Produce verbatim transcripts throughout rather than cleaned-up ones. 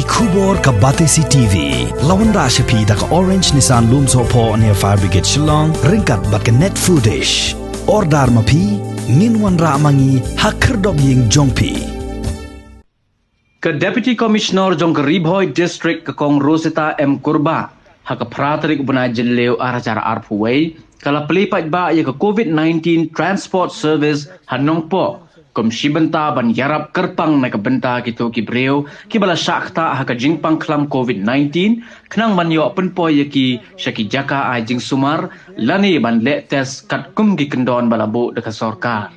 Khubor ka Batesi T V. La wanrah sha phi da ka Orange Nissan Lumsohphoh near Fire Brigade Shillong, ryngkat bad ka Net Foodish. Order ma phi, ngin wanrah ma ngi ha khyrdop ïing jong phi. Ka Deputy Commissioner jong ka Ri Bhoi District, ka Kong Rosetta M Kurbah, ha ka phra tarik u bnai Jylliew ar hajar arphew wei, ka la plie paidbah ïa ka COVID nineteen Transport Service ha Nongpoh kum shi bynta ban ïarap kyrpang na ka bynta kito ki briew kiba la shah ktah ha ka jingpang khlam COVID nineteen, khnang ban ïoh pynpoi ïa ki sha ki jaka ai jingsumar lane ban leh test katkum ki kyndon ba la buh da ka sorkar.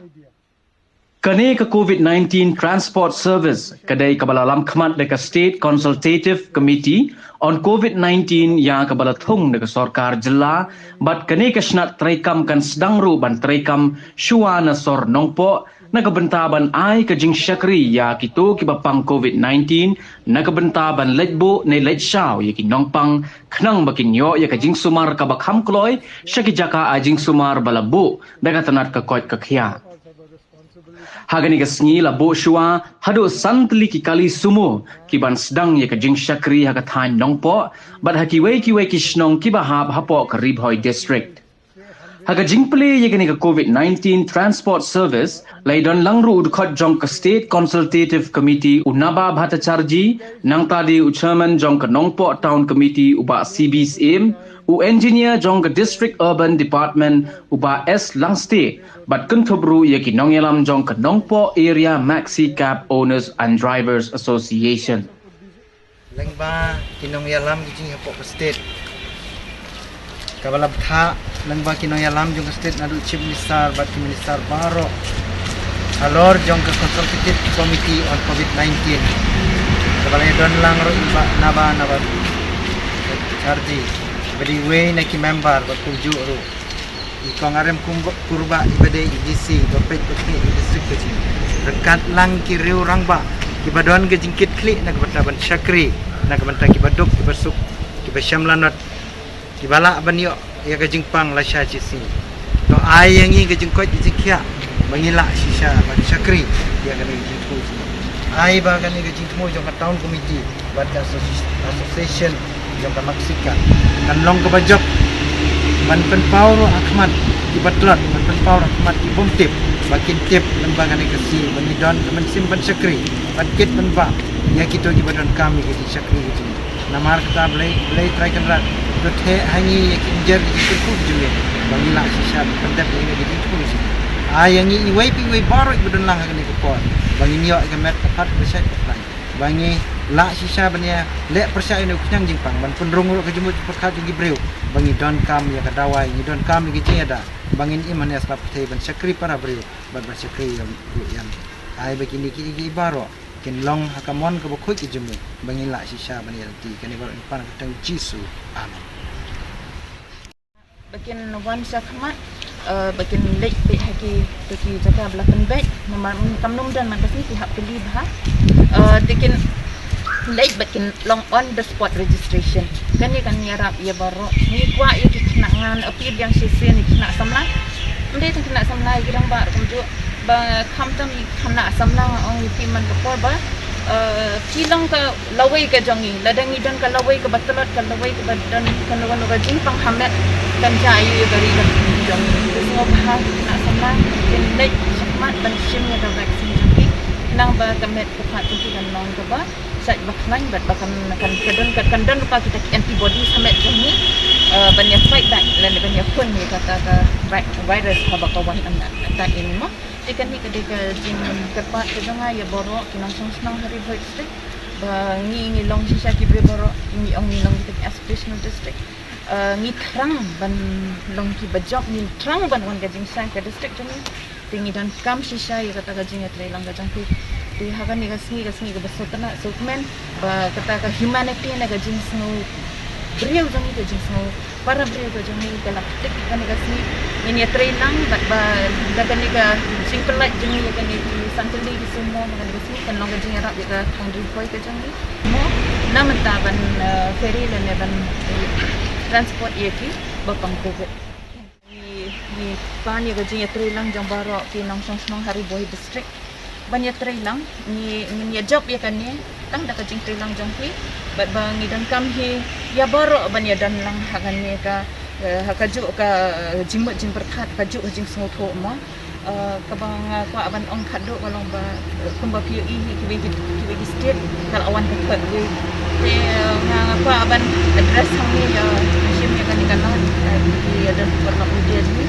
Kane ka COVID nineteen Transport Service ka dei kaba la lam khmat da ka State Consultative Committee on COVID nineteen, ïa kaba la thung da ka sorkar jylla, bad kane ka shnat treikam kan sdang ruh ban treikam shuwa na sor Nongpoh na ka bynta ban ai ka jingshakri ïa kito kiba pang COVID nineteen na ka bynta ban leit buh ne leit shaw ïa ki nongpang, khnang ba kin ïoh ïa ka jingsumar kaba kham kloi sha ki jaka ai jingsumar ba la buh da ka tnat ka koit ka khiah. Ha kane ka sngi la buh shuwa haduh san tylli ki kali sumo ki ban sdang ïa ka jingshakri ha ka thaiñ Nongpoh bad ha kiwei kiwei ki shnong kiba hap hapoh ka Ri Bhoi District. Ha ka jingplie ïa kane ka COVID nineteen Transport Service, la ïadon lang ruh u dkhot jong ka State Consultative Committee, u Naba Bhattacharjee, nangta de u Chairman jong ka Nongpoh Town Committee, u Bah C B Syiem, u Engineer jong ka District Urban Department, u Bah S Langste, bad kynthup ruh ïa ki nongïalam jong ka Nongpoh Area Maxi Cab Owners and Drivers Association. Lyngba ki nongïalam ki jinghapoh ka state, kaba la bthah lyngba ki nongïalam jong ka state naduh Chief Minister bad ki minister baroh halor jong ka Consultative Committee on COVID nineteen, kaba la ïadon lang ruh i Bah Naba, Naba Bhattacharjee, bad iwei na ki member bad kumjuh ruh i Kong R M Kum-, Kurbah, iba dei i D C ba peit ba khmih i district ka jong ngi, ryngkat lang ki riew rangbah kiba don ka jingkitkhlieh na ka bynta ban shakri, na ka bynta kiba duk kiba suk, kiba shem lanot, kiba lah ban ïoh ïa ka jingpang lashai shi sngi. To ai ïa ngi ka jingkoit ka jingkhiah ba ngin lah shisha ban shakri ïa kane ka jingthmu. Ai ba kane ka jingthmu jong ka Town Committee bad ka associ-, association jong ka Maxi Cab kan long kaba jop ban pynpaw ruh ha khmat kiba tlot, ban pynpaw ruh ha khmat ki bym tip, ba kin tip lyngba kane ka sngi ba ngi don ka mynsiem ban shakri, ban kit ban bah ïa kito kiba donkam ïa ka jingshakri ka jong ngi. Namar kata Blei, Blei Trai Kynrad to theh ha ngi ïa ki jingkyrkhu jong ngi ba ngi lah shisha ban pyndep ïa ka jingkyrkhu jong ngi. Ai ïa ngi iwei pa iwei baroh kiba don lang ha kane ka por ba ngin ïoh ïa ka met ka phad kaba shait ba khlaiñ, ba ngi lah shisha ban ïaleh pyrshah ïa une u khñiang jingpang, ban pynrung ruh ka jingmut jingpyrkhat jong ki briew, ba ngi donkam ïa ka dawai, ngi donkam ïa ka jingïada, ba ngin im hangne ha sla pyrthei ban shakri para briew bad ban shakri ïa ruh ïa ngi. Ai ba kine kiei kiei baroh kin long ha ka mon kaba khuid ka jong me, ba ngin lah shisha ban ïaid lynti. Kane baroh ngi pan ha ka kyrteng Jisu. Amen. Ba kin wan sha khmat, eh, ba kin leit beit ha ki, ki jaka ba la pynbeit, namar kam nym don man ka sngi, ki hap kylli bha. Eh, te kin leit bad kin long on the spot registration. Kane kan ïarap ïa baroh. Ngi kwah ïa ki khynnah, ngan appeal ïa shisien ïa ki khynnah samla. Ym dei tang khynnah samla, ïa ki rangbah ruh kumjuh. Ba khamtam ïa ki khynnah samla, nga ong ïa phi man ka por ba, eh, phi long ka lawei ka jong ngi. Lada ngi don ka lawei kaba tlot, ka lawei kaba don kano kano ka jingpang ha met, kan jia aïu ïa ka ri ka jong ngi. Te sngewbha ki khynnah samla kin leit shakhmat ban shim ïa ka vaccine jong ki, khnang ba ka met ka phad jong ki kan long kaba shait ba khlaiñ bad ba kan, kan, kan don, kan, kan don lypa kita ki antibodies ha met jong ngi, eh, ban ïa fight back lane ban ïa khun ïa kata ka vi-, virus haba ka wan, ynda, ynda ïa ngi mo. Te kane ka dei ka jingkyrpad ka jong nga ïa baroh ki nongshong shnong ha Ri Bhoi District, ba ngi, ngi long shisha ki briew baroh, ngi ong ngi long kita ki aspirational district. Eh, ngi thrang ban long kiba jop, ngi thrang ban wan ka jingshai ka district jong ngi. Te ngi donkam shisha ïa kata ka jingïatreilang ka jong phi. Te ha kane ka sngi, ka sngi kaba sngewtynnat sngewkmen, ba kata ka humanity ne ka jingsngew briew jong ngi, ka jingsngew para briew ka jong ngi ka la pyntik ha kane ka sngi. Ngin ïatreilang bad ba da kane ka jingpyllait jong ngi ïa kane ki san tylli ki sumo ha kane ka sngi kan long ka jingïarap ïa ka thaiñ Ri Bhoi ka jong ngi. Mo, na mynta ban, eh, ferry lane ban, eh, transport ïa ki ba pang covid. Ngi, ngi pan ïa ka jingïatreilang jong baroh ki nongshong shnong ha Ri Bhoi District ban ïatreilang, ngi, ngin ïa jop ïa kane. Tang da ka jingtreilang jong ki, bad ba ngi donkam hi ïa baroh ban ïa don lang ha kane ka, eh, ha kajuh ka, eh, jingmut jingpyrkhat, kajuh ka jingsngewthuh mo. Eh, kaba nga kwah ban ong khadduh ka long ba, eh, kumba phi ïohi hi kiwei ki, kiwei ki state ka la wan ka third wave. Te, eh, nga, nga kwah ban address hangne ïa, shim ïa kane ka lad, eh, ki ïa don paralok media jong ngi.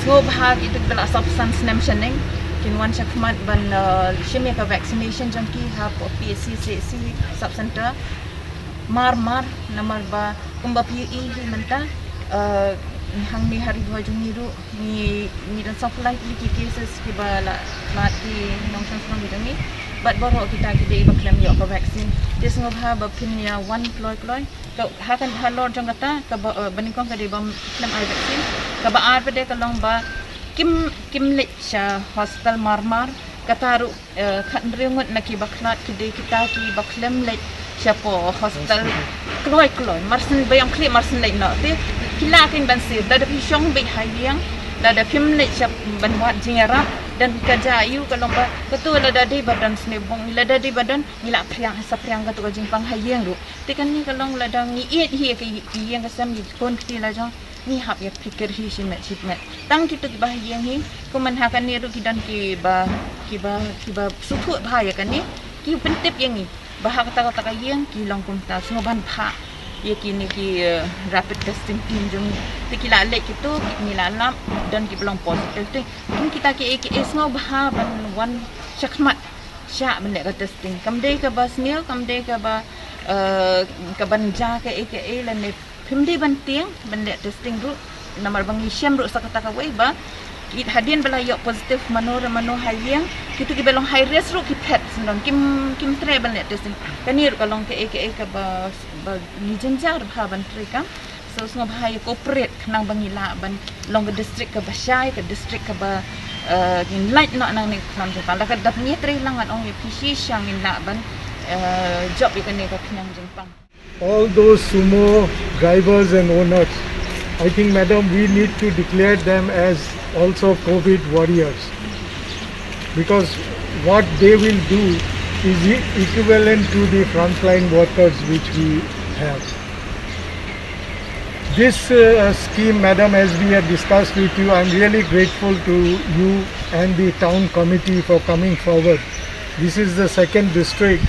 Sngewbha kito kiba la sawphew san snem shaneng kin wan shakhmat ban, eh, shim ïa ka vaccination jong ki hapoh P H C, C H C, sub center. Mar mar, namar ba kumba phi ïohi hi mynta, eh, hangne ha Ri Bhoi jong ngi ruh, ngi, ngi don sawphew lai tylli ki cases kiba la mad ki nongshong shnong ki jong ngi. Bad baroh kita ki dei ba khlem ïoh ka vaccine. Te sngewbha ba phin ïa wan kloi kloi. Ka, ha kan, halor jong kata, kaba, eh, ba nyngkong ka dei ba khlem ai vaccine. Kaba ar pat de ka long ba kim, kim leit sha hospital mar mar. Kata ruh, eh, khathynriew ngut na kiba khlad ki dei kita kiba khlem leit shapoh hospital kloi kloi. Mar shu ba ïong khlieh mar shu leit noh. Te ki la kein ban siew. Lada phi shong beit ha ïing, lada phim leit sha ban wad jingïarap, don ka jia aiu ka long ba kato lada dei ba don sniewbung, lada dei ba don, ngi la phriang, sa phriang kato ka jingpang ha ïing ruh. Te kane ka long lada ngi ïeit hi ka ïing ka sem, ngi khun kti la jong, ngi hap ïa phikir hi shimet shimet. Tang kito kiba ha ïing hi, kumne ha kane ruh ki don kiba, kiba, kiba sngewthuh bha ïa kane, ki pyntip ïa ngi ba ha kata kata ka ïing ki long kumta. Sngewbha ban phah ïa kine ki, eh, rapid testing team jong ngi. Te ki la leit kito, ki, ngi la lap, don kiba long positive. Te kin kita kiei kiei sngewbha ban wan shakhmat shah ban leh ka testing. Kam dei kaba sniew, kam dei kaba, eh, kaban jia kaei kaei lane phim dei ban tieng ban leh testing ruh. Namar ba ngi shem ruh sa kata kawei ba ki hadien ba la ïoh positive mano re mano ha ïing, kito kiba long high risk ruh ki phet syndon, kim, kim treh ban leh testing. Kane ruh ka long kaei kaei kaba, ba ngi jynjar bha ban treikam. So sngewbha ïa cooperate khnang ba ngi lah ban long ka district kaba shai, ka district kaba, eh, ngin lait noh nangne ka khlam jingpang. Da ka dap ngi treilang ngan ong ïa phi shisha ngin lah ban, eh, jop ïa kane ka khñiang jingpang. All those sumo drivers and owners, I think, madam, we need to declare them as also COVID warriors, because what they will do is e-, equivalent to the frontline workers which we have. This, uh, scheme, madam, as we had discussed with you, I'm really grateful to you and the town committee for coming forward. This is the second district.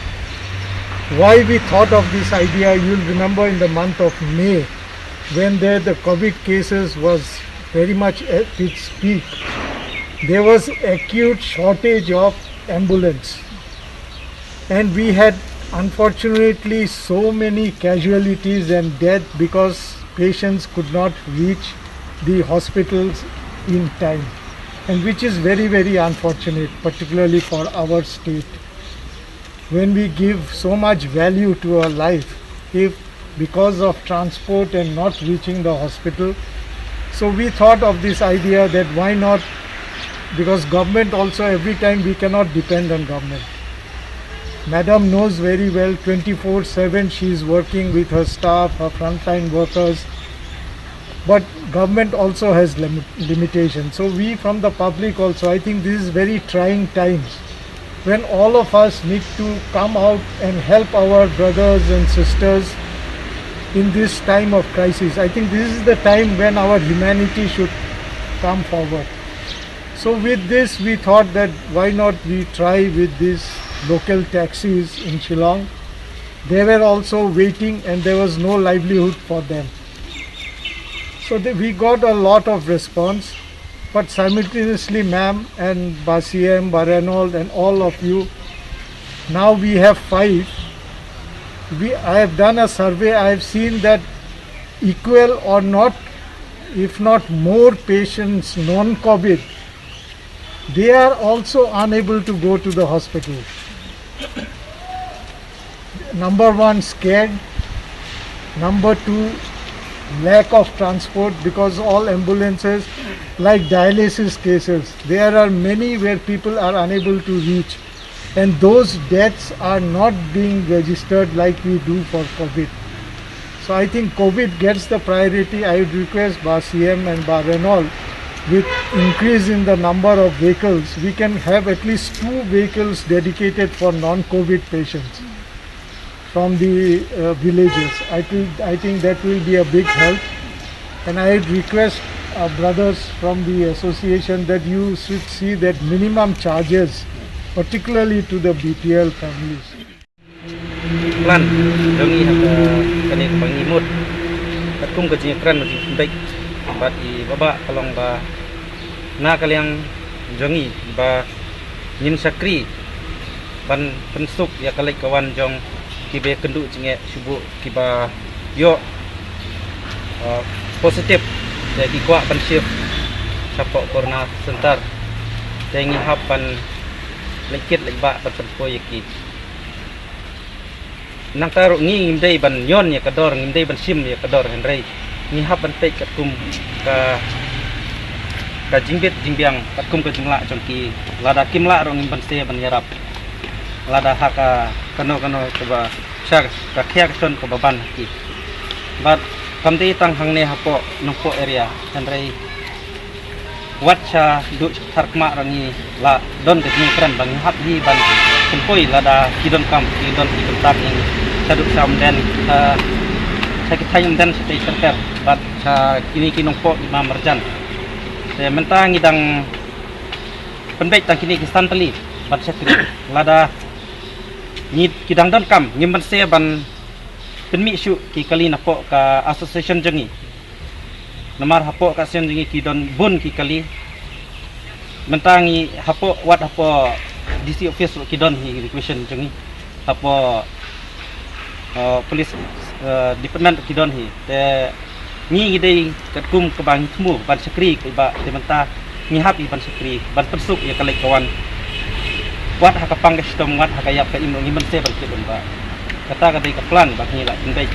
Why we thought of this idea, you'll remember in the month of May, when there the COVID cases was very much at its peak, there was acute shortage of ambulance. And we had, unfortunately, so many casualties and death because patients could not reach the hospitals in time, and which is very, very unfortunate, particularly for our state. When we give so much value to a life, if because of transport and not reaching the hospital. So we thought of this idea that why not, because government also, every time we cannot depend on government. Madam knows very well, twenty-four seven she is working with her staff, her frontline workers. But government also has limit, limitation. So we from the public also, I think this is very trying times when all of us need to come out and help our brothers and sisters in this time of crisis. I think this is the time when our humanity should come forward. So with this, we thought that why not we try with these local taxis in Shillong. They were also waiting and there was no livelihood for them. So they, we got a lot of response, but simultaneously, ma'am and Ba C M, Ba Reynolds and all of you, now we have five. We, I have done a survey, I have seen that equal or not, if not more patients, non-COVID, they are also unable to go to the hospital. Number one, scared. Number two, lack of transport, because all ambulances, like dialysis cases, there are many where people are unable to reach, and those deaths are not being registered like we do for COVID. So I think COVID gets the priority. I would request Ba C M and Ba Reynolds, with increase in the number of vehicles, we can have at least two vehicles dedicated for non-COVID patients. from the uh, villages. I think I think that will be a big help. And I request our brothers from the association that you should see that minimum charges, particularly to the B P L families. Plan jong ngi ha kane ka bynta mut katkum ka jingkren ka jingpynbeit bad i Bah Bah ka long ba na ka liang jong ngi ba ngin shakri ban pynsuk ïa ka leit ka wan jong kiba kynduh jingeh shuh kiba ïoh positive te ki kwah ban shift shapoh Corona Center te ngi hap ban leit kit leit bah ban pynpoi ïa ki. Nangta ruh ngi ngim dei ban ñion ïa ka dor, ngim dei ban shim ïa ka dor, hynrei ngi hap ban peit katkum ka ka jingbit jingbiang katkum ka jinglah jong ki. Lada kim lah ruh ngim banse ban ïarap lada ha ka kano kano kaba sha ka khia ka shon kaba ban ha ki. Bad kam dei tang hangne hapoh Nongpoh area, hynrei wat sha duh sha Tharkma ruh ngi la don ka jingkren ba ngi hap hi ban pynpoi lada ki donkam, ki don ki kyntak ngi sha duh sha Umden, sha ki thaiñ Umden shatei ter ter bad sha kine ki Nongpoh ki marjan. Te mynta ngi dang pynbeit tang kine ki san tylli ban shakri. Lada ngi ki dang donkam ngim banse ban pynmih shuh ki kali napoh ka association jong ngi. Namar hapoh ka association jong ngi ki don bun ki kali. Mynta ngi hapoh wat hapoh D C office ruh ki don hi requisition jong ngi. Hapoh police department ruh ki don hi. Te ngi ngi dei katkum kaba ngi thmu ban shakri ka i Bah, te mynta ngi hap hi ban shakri ban pynsuk ïa ka leit ka wan. Wat ha ka pang ka shitom, wat ha ka ïap ka im ruh ngim banse ban kit lem Bah. Kata ka dei ka plan ba ngi la pynbeit.